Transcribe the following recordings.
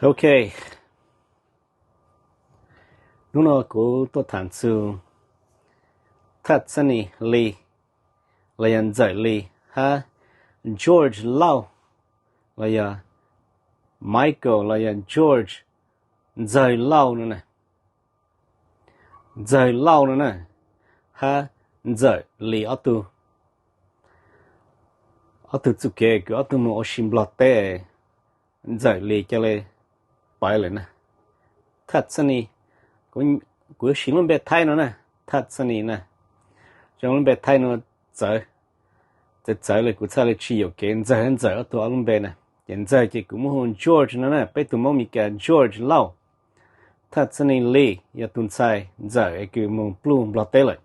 Ok, hnub no kuv tuaj tham txug Thaj Xab Nis Lis los yog Ntxawm Lis hab George Lauj los yog Michael los yog George Ntxawg Lauj no na. Ntxawg Lauj no na hab Ntxawm Lis ob tug, ob tug txuj kev kws ob tug moog ua si Nplog teb, Ntxawm Lis ca le paiv lawm na. Thaj Xab Nis, kuv yuav siv lub npe Thaib no na, Thaj Xab Nis na. Zoo lub npe Thaib no txawv, txawv txawv le kuv txhaj le tsis yuam kev Ntxawg hab Ntxawm ob tug ob lub npe na. Ces Ntxawg ces kuv muab hu George no na, peb tug Moob Mes Kas George Lauj. Thaj Xab Nis Lis yog tug ntxhais Ntxawm es kws moog pluj Nplog teb lawm.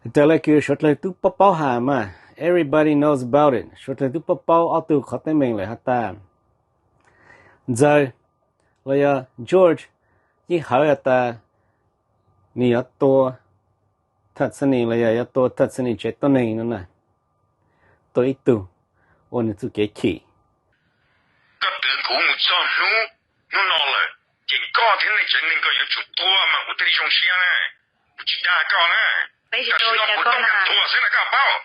Raws le kws suav dlawg tub paub paub has mas, everybody knows about it, suav dlawg tub paub paub ob tug qhov teeb meem lawm has tas Ntxawg los yog George yeej hawv has tas nws yuav tua Thaj Xab Nis los yog yuav tua Thaj Xab Nis tsev tuab neeg no na, tua ib tug ua nws txuj kev chim. Koj twv kuv mus txog hnub, hnub no lawm, ces koj thiab nej tsev neeg koj yuav tsum tuag mas kuv thiaj li zoo siab na. Kuv tsis dag koj na. Tam sim no kuv tuaj nkaag tuag xwb na koj paub.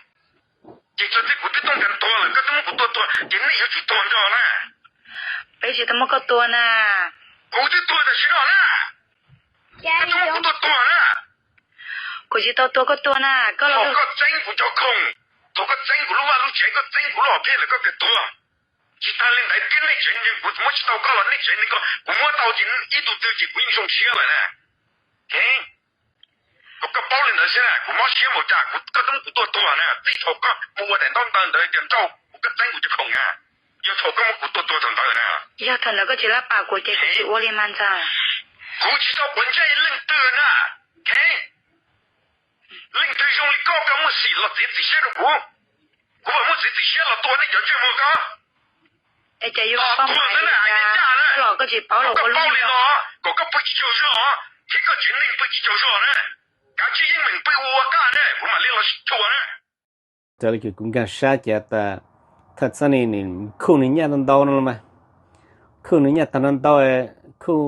Ces txog txij kuv twb tuaj nkaag tuag lawm koj twb muab kuv tua tuag ces nej yuav tsum tuag nrog na. Peb tsis tau muab koj tua na. Kuv twb tuag tam sim no na. Koj twb muab kuv tua tuag na. Kuv tsis tau tua koj tua na. Thaum koj txeeb kuv cov khoom, thaum koj txeeb kuv lub vaj lub tsev, koj txeeb kuv lub hom phiaj lawm koj kawg tuag. Tsis tag li ntawd thiab nej tsev neeg kuv muab tsis tau koj los nej tsev neeg koj kuv muab tau ces ib tug twg ces kuv yeej zoo siab lawm na. Kom koj paub li ntawd xwb na, kuv mob siab npaum cas kuv, koj twb muab kuv tua tuag na, txij thaum koj mus ua daim ntaub ntawv ntawd tias nrauj kuv, koj txeeb kuv cov khoom na, yog thaum koj muab kuv tua tuag thaum ntawd na. Yog thaum ntawd koj tsis lab pam kuv ces kuv tsis ua li mas ntxawg. Kuv tsis tau quav ntsej leej twg na. Leej twg zoo li koj, koj muaj xim los txiav txim siab rau kuv. Kuv mam muaj txiav txim siab los tua nej cov ntsej muag koj. Es cas yuav poj mas los koj tsis paub los ua lub li no, kom koj pw tsis tsaug zog thiab koj tsev neeg pw tsis tsaug zog na. Kav tsij yeej meem pw ua ua qab na, kuv mam li los sib tshua na. Raws li kws kuv nkaag sab ces tas Thaj Xab Nis nws khuj nws nyaj tau ntau no los mas, khuj nws nyaj tag no ntau, khuj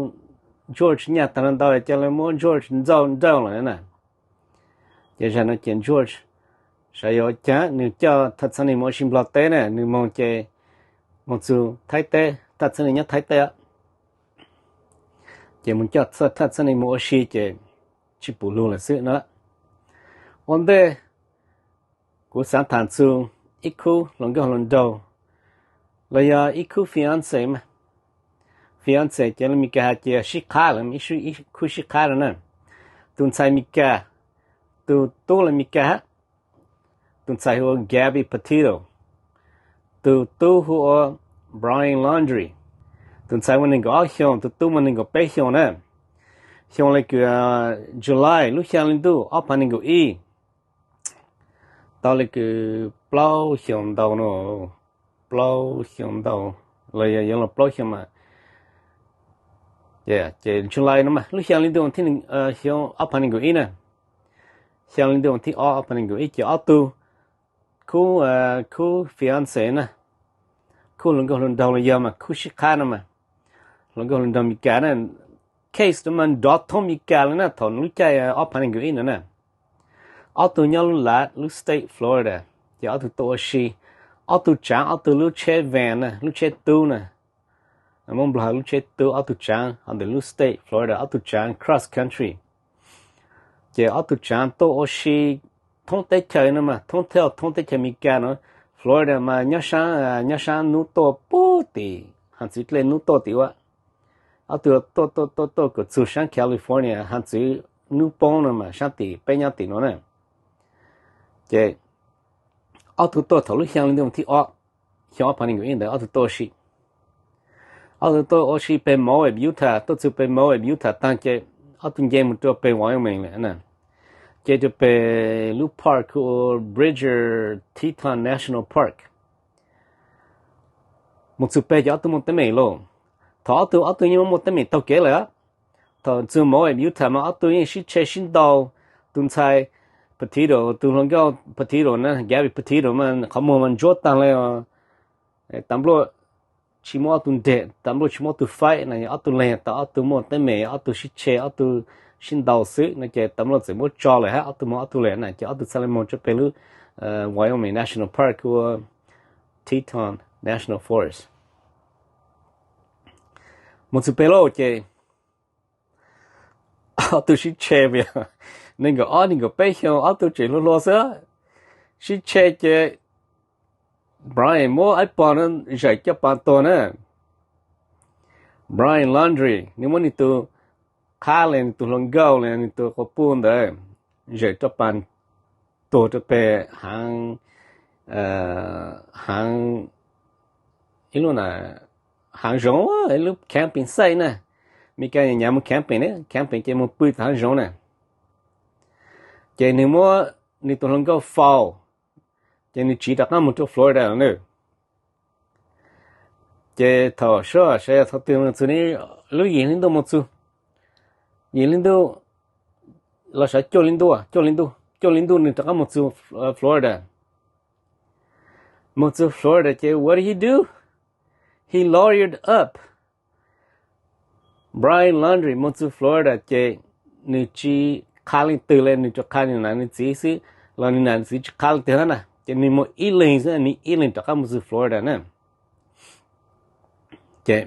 George nyaj tag no ntau ces lawv muab George nrauj nrauj lawm na. Ces zag no ces George xav yuav caag nws coj Thaj Xab Nis mus ua si Nplog teb na, nws moog ces moog txug Thaib teb, Thaj Xab Nis nyob Thaib teb, ces moog coj Thaj Xab Nis mus ua si ces tsis pum lug lawm xwb na. Ua ntej kuv xaav tham txug ib khub hluas nkauj hluas nraug los yog ib khub fiance mas. Fiance ces lus Mes Kas has ces sib qhab lawm, ib khub sib qhab no na. Tus ntxhais Mes Kas, tus tub lus Mes Kas hab, tus ntxhais hu ua Gabby Petito, tus tub hu ua Brian Laundrie. Tus ntxhais muaj nees nkaum ob xyoos, tus tub muaj nees nkaum peb xyoos na. Xyoo le kws July lub xyaa le ntuj ob phav nees nkaum ib, tau le kws plaub xyoos ntau no, plaub xyoos ntau los yog yuav luag plaub xyoos mas. Ces July no mas lub xyaa le ntuj thib, xyoo ob phav nees nkaum ib na, xyaa le ntuj thib ob ob phav nees nkaum ib ces ob tug khub, khub fiance na, khub hluas nkauj hluas nraug los yog mas khub sib qhab no mas, hluas nkauj hluas nraug Mes Kas na. Case no mas nrov thoob Mes Kas le na thaum lub caij ob phav nees nkaum ib ntawd na. Ob tug nyob lub lav lub state Florida, ces ob tug tuaj ua si, ob tug tsaav ob tug lub tsheb van na, lub tsheb tub na, Moob Nplog lub tsheb tub, ob tug tsaav hov ntawm lub state Florida, ob tug tsaav cross country. Ces ob tug tsaav tuaj ua si thoob teb chaws no mas, thoob teb, thoob teb chaws Mes Kas no. Florida mas nyob saab, nyob saab nub tuaj puag tim haav txwv dlej nub tuaj tim ua. Ob tug tuaj tuaj tuaj tuaj kom txug saab California haav txwv nub poob no mas saab tim peb nyob tim no na. Ces ob tug tuaj thaum lub xyaa le ntuj thib ob, xyoo ob phav nees nkaum ib ntawd ob tug tuaj ua si. Ob tug tuaj ua si peg Moab, Utah, tuaj txug peg Moab, Utah taag ces ob tug nce mus rua peg Wyoming lawm na. Ces rua peg lub park hu ua Bridger Teton National Park. Mus txug peg ces ob tug muaj teeb meem lauj. Thaum ob tug, ob tug yeej muaj teeb meem taug kev lawm. Thaum txug Moab, Utah mas ob tug yeej sib tshe sib ntaus. Tus ntxhais Petito, tus hluas nkauj Petito na, Gabby Petito mas qhov muag mas ntsuab taag le, tas npluaj tsis muaj ob tug nreg, tam luaj tsis muaj ob tug faib na, ob tug leeg tas ob tug muaj teeb meem, ob tug sib tshe, ob tug sib ntaus xwb no ces tam luaj txawm muab tso lawm hab ob tug moog ob tug lawm na ces ob tug txhaj le moog rua peg lub Wyoming National Park ua Teton National Forest. Moog txug peg lawm ces ob tug sib tshe, neeg nkaum ob neeg nkaum peb xyoo ob tug tseem hluas hluas xwb, sib tshe ces Brian muab ib pog no zawm caj pas tuag na. Brian Laundrie nws muab nws tug qhab le nws tug hluas nkauj le nws tug quas puj ntawd zawm caj pas tuag rua peg haav, haav, ib lub na, haav zoov, ib lub camping site na. Mes kas nyav moog camping ne, camping ces moog pw haav zoov na. Ces nws muab nws tug hluas nkauj faus, ces nws tsiv rov qaab moog rua Florida na. Ces thaum sub sawv yog thaum twg moog txug ne, lub yim hli ntuj moog txug, yim hli ntuj los sawv cuaj hli ntuj, cuaj hli ntuj, cuaj hli ntuj nws rov qaab moog txug Florida. Moog txug Florida ces what did he do? He lawyered up. Brian Laundrie moog txug Florida ces nws tsis qha leej twg le, nws tsuas qha nws nam nws txiv xwb, los nws nam nws txiv tsis qha leej twg hab na, ces nws moog ib leeg xwb, nws ib leeg rov qaab moog txug Florida na. Ces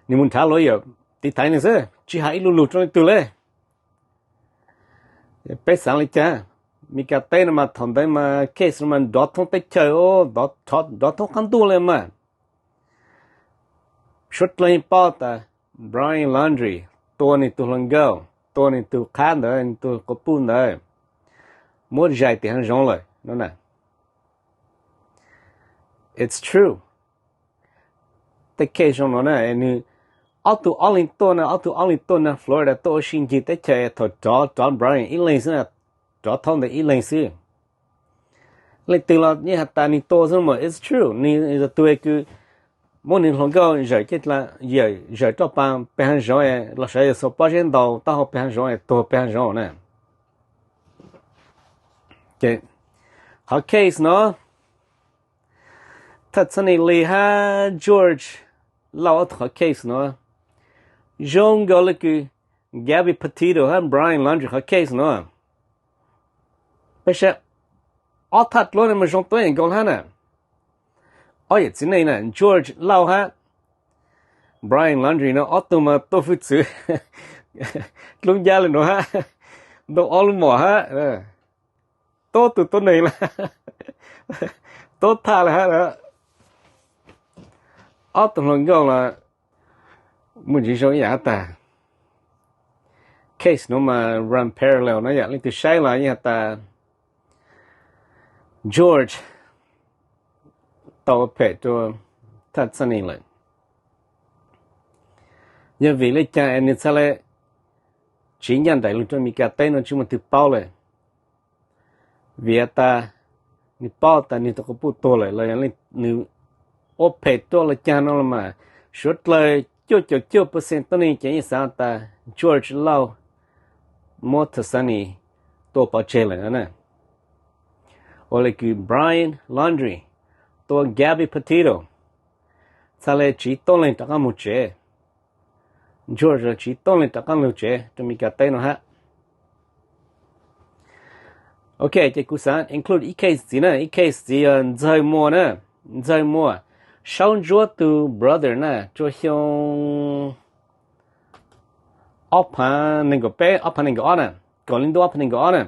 nws moog nrhav lawyer tiv thaiv nws xwb, tsis has ib lu lug rua leej twg le. Peb xaav le caag? Mes kas teb no mas thaum ntawd mas case no mas nrov thoob teb chaws, nrov thoob qaab ntuj le mas. Suav dlawg paub tas Brian Laundrie tua nws tug hluas nkauj, tua nws tug qhab ntawd, nws tug quas puj ntawd, muab zais tim haav zoov lawm no na. It's true. Tej case zoo no na, nws ob tug ob leeg tuaj na, ob tug ob leeg tuaj na Florida tuaj ua si ncig teb chaws, thaum rov, rov Brian ib leeg xwb na, rov thoob ntawd ib leeg xwb. Leej twg los yeej has tas nws tua xwb mas it's true, nws tug kws muab nws hluas nkauj zawm caj, zawm roj pas peg haav zoov los sawv yog xuas pob zeb ntaus taub hau peg haav zoov es tuag peg haav zoov na. Qhov case no, Thaj Txhab Nis Lis hab George Lauj ob tug qhov case no zoo nkaus le kws Gabby Petito hab Brian Laundrie qhov case no. Peb saib ob thaj dluab no mas zoo tuab yeem nkaus hab na. Ob yawm txiv neej na, George Lauj hab Brian Laundrie no ob tug mas tuaj hwj txwv dlub ncab le nuav hab, ntoo ob lub mom hab, tuab tug tuab neeg le, tuab thaj le hab. Ob tug hluas nkauj los muaj ntsis zoo ib yam hab tag. Case nuav mas run parallel no yom, leej twg saib los yeej has tas George tau ua phem rua Thaj Txhab Nis lawm. Yog vim le caag es nws txhaj le tsiv ncaj nraim lug rua Amelikas teb no tsis muaj twg paub lawm. Vim has tas nws paub tas nws tug quas puj tuag lawm los yog nws ua phem tuaj le caag no los mas, suav dlawg cuaj caum cuaj percent tuab neeg ces yeej xaav tas George Lauj muab Thaj Txhab Nis tua pov tseg lawm no na. Ua le kws Brian Laundrie tua Gabby Petito, txhaj le tsiv tuab leeg rov qaab moog tsev. George tsiv tuab leeg rov qaab lug tsev rua Amelikas teb no hab. Ok, ces kuv xaav include ib case ntxiv na, ib case ntxiv yog Ntxawg Muas na. Ntxawg Muas, Saub Ntsuab tug brother na, rua xyoo ob phav nees nkaum peb, ob phav nees nkaum ob na, kaum le ntuj ob phav nees nkaum ob na.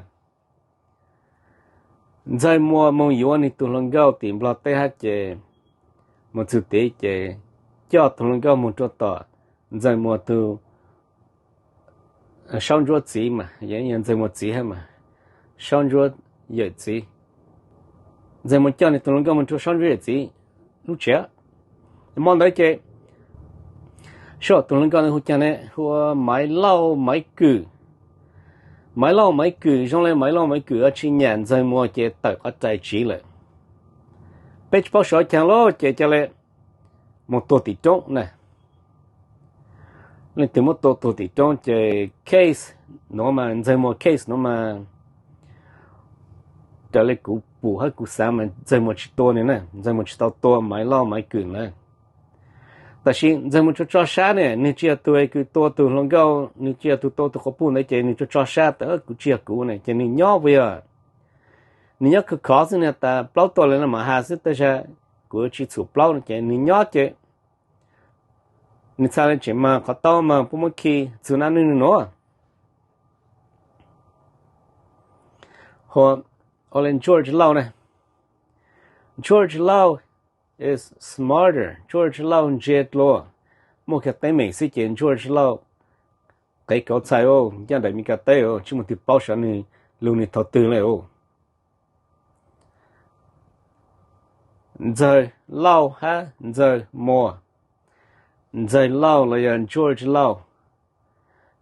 Ntxawg Muas moog yuav nwg tug hluas nkauj tim Nplog teb hab ces moog txug tid ces coj tug hluas nkauj moog rua tom Ntxawg Muas tug, Saub Ntsuab txiv mas, yog Ntxawg Muas txiv hab mas, Saub Ntsuab yawm txiv. Ntxawg Muas coj nwg tug hluas nkauj moog rua Saub Ntsuab yawm txiv lub tsev. Mo ntawd ces sub tug hluas nkauj hu caag ne, hu ua Maiv Lauj Maiv Kws. Maiv Lauj Maiv Kws zoo le Maiv Lauj Maiv Kws tsis nyam Ntxawg Muas ces tawm qhov rais tsiv lawm. Peb tsis paub suav caag lawm ces ca le moog tua tim roob na. Leej twg muab tua tuag tim roob ces case nuav mas, Ntxawg Muas case nuav mas, raws le kuv pum hab kuv xaav mas Ntxawg Muas tsis tua nwg na, Ntxawg Muas tsis tau tua Maiv Lauj Maiv Kws na. Tab sis Ntxawg mus tso tso sab ne, nws tsis yog tus kws tua tus hluas nkauj, nws tsis yog tus tua tus quas puj ntawd ces nws tso tso sab tas kuv tsis yog kuv ne, ces nws nyob puas yog? Nws nyob khov khov xwb, nws tas plaub tuaj lawm no mam has xwb, tab sis kuv tsis txhum plaub no ces nws nyob ces nws txhaj le tseem mag qhov taub mag puab muab khi txug nab nwj nuav. Hu ua le George Lauj na. George Lauj is smarter. George Lauj ntse dlua. Muaj kiag teeb meem xwb ces George Lauj qev kauv txhais ua ncaj nraim Meskas teb, tsis muaj twg paub sav nwg lug nwg thaum twg le ua. Ntxawg Lauj hab Ntxawg Muas. Ntxawg Lauj los yog George Lauj,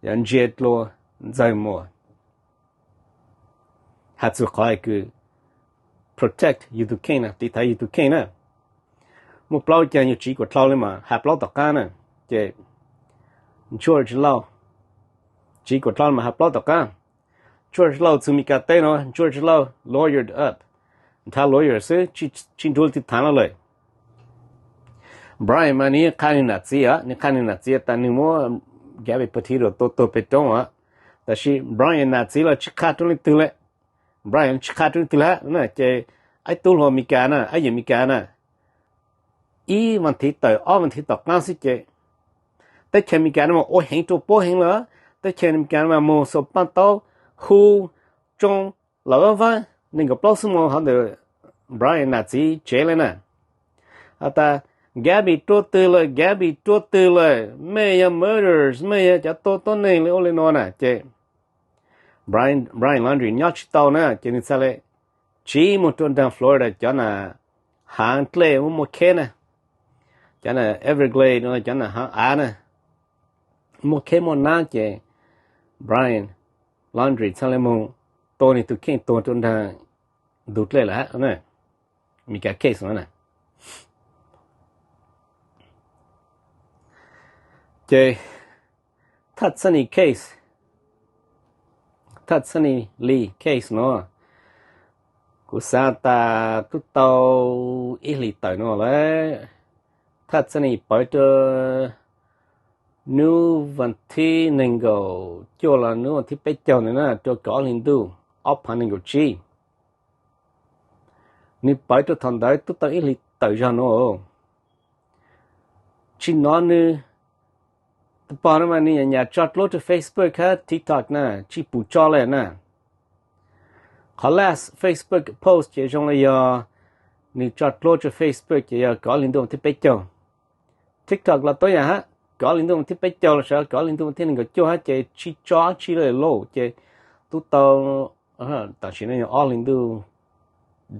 yog ntse dlua Ntxawg Muas. Has txug qhov kws protect yug tug kheej na, tiv thaiv yug tug kheej na. Muaj plaub caag yug tsiv kuas dlhau le mas has plaub tom qaab na. Ces George Lauj tsiv kuas dlhau le mas has plaub tom qaab. George Lauj txug Meskas teb no, George Lauj lawyered up, nrhav lawyer xwb, tsis nrug leej twg thaav lawm. Brian mas nwg qha nwg nam txiv, nwg qha nwg nam txiv tas nwg muab Gabby Petito tua tuag pem roob os. Tab sis Brian nam txiv los tsis qha rua leej twg le. Brian tsis qha rua leej twg le na, ces ib tug hluas Meskas na, ib yawm Meskas na, ib vas thiv tawm ob vas thiv tom qaab xwb ces teb chaws Meskas no mas ua heev rua puab heev lawm. Teb chaws Meskas no mas moog xuas paaj taub hu tsoo lawm vaab neeg nkaum plaub xuab moos hov ntawm Brian nam txiv tsev le na. Has tas Gabby rua twg lawm, Gabby rua twg lawm, mej yog murderers, mej yog cov tua tuab neeg le ua le nuav na. Ces Brian Laundrie nyob tsis tau na, ces nwg txhaj le tsiv moog rua nraag Florida cov na haav dlej muaj muaj kheb na, cov na Everglade no, cov na haav av na, muaj kheb muaj nab. Ces Brian Laundrie txhaj le moog tua nwg tug kheej tuag rua nraag ntug dlej lawm hab. Meskas case no na. Ces Thaj Txhab Nis case, Thaj Txhab Nis Lee case no, kuv xaav tas tub tau ib hlis tawm no lawm. Thaj Txhab Nis pawv rua nub vas thib nees nkaum cuaj los nub vas thib peb caug ntawd na, rua kaum ob hlis ntuj ob phav nees nkaum tsib. Nws pawv rua thaum ntawd tub tau ib hlis tawm zog no. Tsim no nws, tus pog no mas nws nyam nyam tso dluab rua Facebook hab TikTok na, tsis pum tso le na. Qhov last Facebook post ces zoo le yog nws tso dluab rua Facebook ces yog kaum ob hlis ntuj vas thib peb caug. TikTok los tuab yaam hab, kaum ob hlis ntuj vas thib peb caug los sawv kaum ob hlis ntuj vas thib nees nkaum cuaj hab ces tsis tso dlaab tsi le lauj. Ces tub tau, tam sim no yog ob hlis ntuj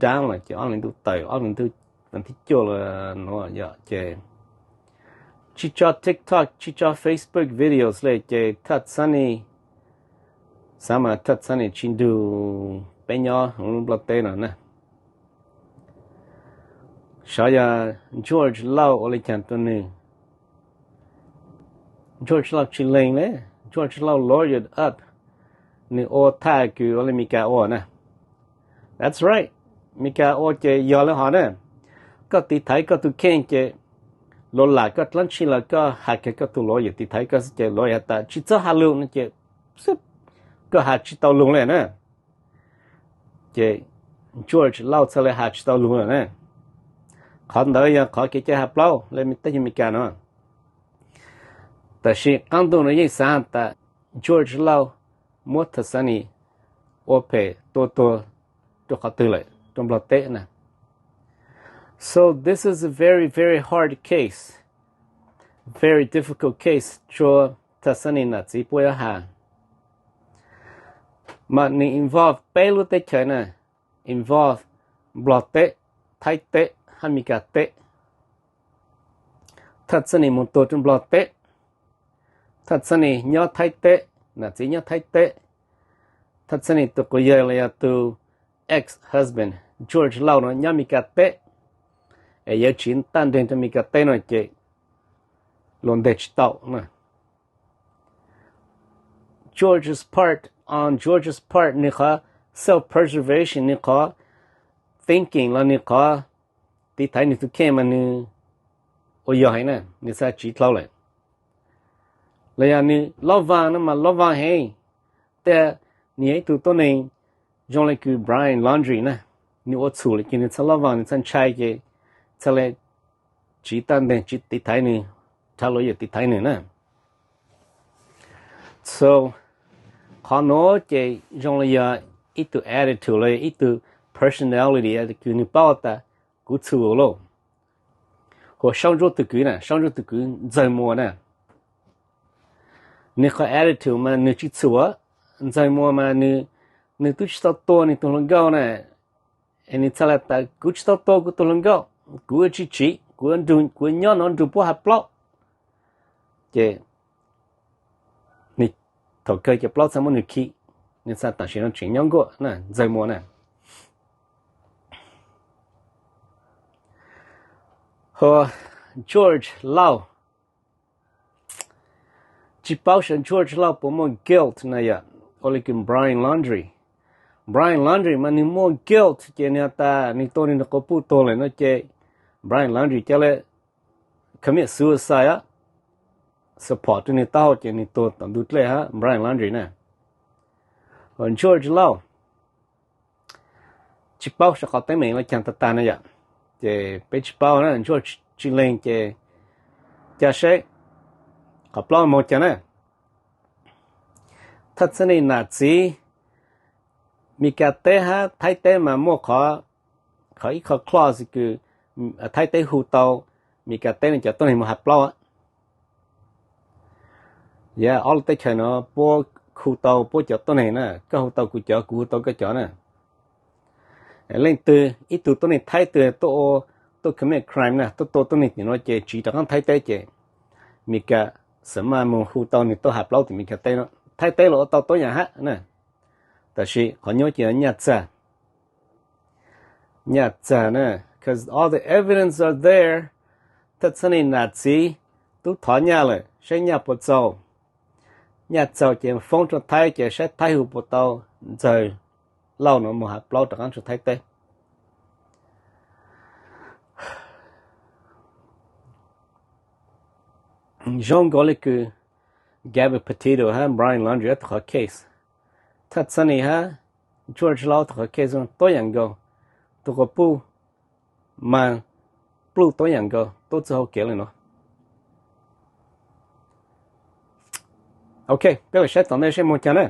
daab los ces ob hlis ntuj tawm, ob hlis ntuj vas thib cuaj los no yog ces tsis tso TikTok tsis tso Facebook videos le ces Thaj Txhab Nis, xaav mas Thaj Txhab Nis tsis nrug peb nyob huv lub nplaj teb no na. Sav yog George Lauj ua le caag rua nwg. George Lauj tsis leeg le, George Lauj lawyered up, nws ua thaj kws ua le Meskas ua na. That's right, Meskas ua ces yog le hov na. Koj tiv thaiv koj tug kheej ces luag lam koj dlaab tsi los koj has kag koj tug lawyer tiv thaiv koj xwb ces lawyer has tas tsis txhob has lug no ces koj has tsis tau lug le na. Ces George Lauj txhaj le has tsis tau lug lawm na. Qhov ntawd yog qhov kev cai has plaub le teb chaws Amelikas no. Tab sis qaab ntuj no yeej xaav has tas George Lauj muab Thaj Txhab Nis ua phem tua tuag rua qhov twg lawm rua Nplog teb na. So this is a very, very hard case, very difficult case rua Thaj Txhab Nis nam txiv puab yuav has. Mas nws involve peb lub teb chaws na, involve Nplog teb, Thaib teb hab Amelikas teb. Thaj Txhab Nis moog tuag rua Nplog teb, Thaj Txhab Nis nyob Thaib teb, nam txiv nyob Thaib teb. Thaj Txhab Nis tug quas yawg los yog tug ex-husband George Lauj no nyob Amelikas teb, es yuav tsiv taj nreeg rua Amelikas teb no ces luag nteg tsis tau. George's part, on George's part, nwg qhov self-preservation, nwg qhov thinking los nwg qhov tiv thaiv nwg tug kheej mas nwg Ua yog heev na, nws txhaj tsiv dlhau lawm. Los yog nws lob vaag no mas lob vaag heev. Tej nws yog ib tug tuab neeg zoo le kws Brian Laundrie na, nws ua txhum lawm ces nws txhaj lob vaag, nws txhaj ntshai ces txhaj le tsiv taj nteeg, tsiv tiv thaiv nws, rha luv yam tiv thaiv nws na. So qhov nuav ces zoo le yog ib tug attitude los yog ib tug personality kws nws paub tas kuv txhum lauj. Hu Saub Ntsuab tug kwv na, Saub Ntsuab tug kwv Ntxawg Muas na, nws qhov attitude mas nws tsi txhum. Ntxawg Muas mas nws, nws tub tsi tau tua nws tug hluas nkauj na, es nws txhaj le tas kuv tsi tau tua kuv tug hluas nkauj, kuv tsi tsiv, kuv, kuv nyob no nrug puab hav plaub. Ces nws thaum kawg ces plaub txhaj muab nws khi, nws txhaj tam sim no tseem nyob nkuaj na, Ntxawg Muas na. Hu George Lauj, tsi paub seb George Lauj puas muaj guilt na yom, ua le kws Brian Laundrie. Brian Laundrie mas nws muaj guilt ces nws has tas nws tua nws nrug quas puj tuag lawm no ces Brian Laundrie ca le commit suicide, support rua nws taub hau ces nws tuag tom ntug dlej hab, Brian Laundrie na. George Lauj, tsi paub seb qhov teeb meem los caag tag tag na yom, ces peb tsi paub na, George tsi leeg ces ca seb qhov plaub moog caag na. Thaj txhab neej nam txiv, Mis Kas teb hab Thaib teb mas muaj qhov, qhov ib qho clause kws Thaib teb hu tau Mis Kas teb no cov tuab neeg moog hav plaub. Yog ob lub teb chaws no puab hu tau puab cov tuab neeg na, koj hu tau kuv cov, kuv hu tau koj cov na. Leej twg ib tug tuab neeg Thaib twg tuaj ua, tuaj commit crime na, tuaj tua tuab neeg tim no ces tsiv rov qaab Thaib teb ces Mis Kas xam maj moog hu tau nwg tuaj hav plaub tim Mis Kas teb no. Thaib teb los ua tau tuab yaam hab na, tab sis qhov nyuaj ces nyaj txag, nyaj txag na, cause all the evidence are there. Thaj txhab neej nam txiv tub thov nyaj lawm, seb nyaj puas txaus. Nyaj txaus ces foob rua Thaib ces saib Thaib hu puas tau Ntxawg Lauj no moog hav plaub rov qaab rua Thaib teb. Zoo nkaus le kws Gabby Petito hab Brian Laundrie ob tug qhov case, thaj txhab neej hab George Lauj ob tug qhov case tuab yaam nkaus, tug quas puj mas pluj tuab yaam nkaus, tuab txug hauv kev le nuav. Ok, peb lam saib tom ntej seb moog caag na.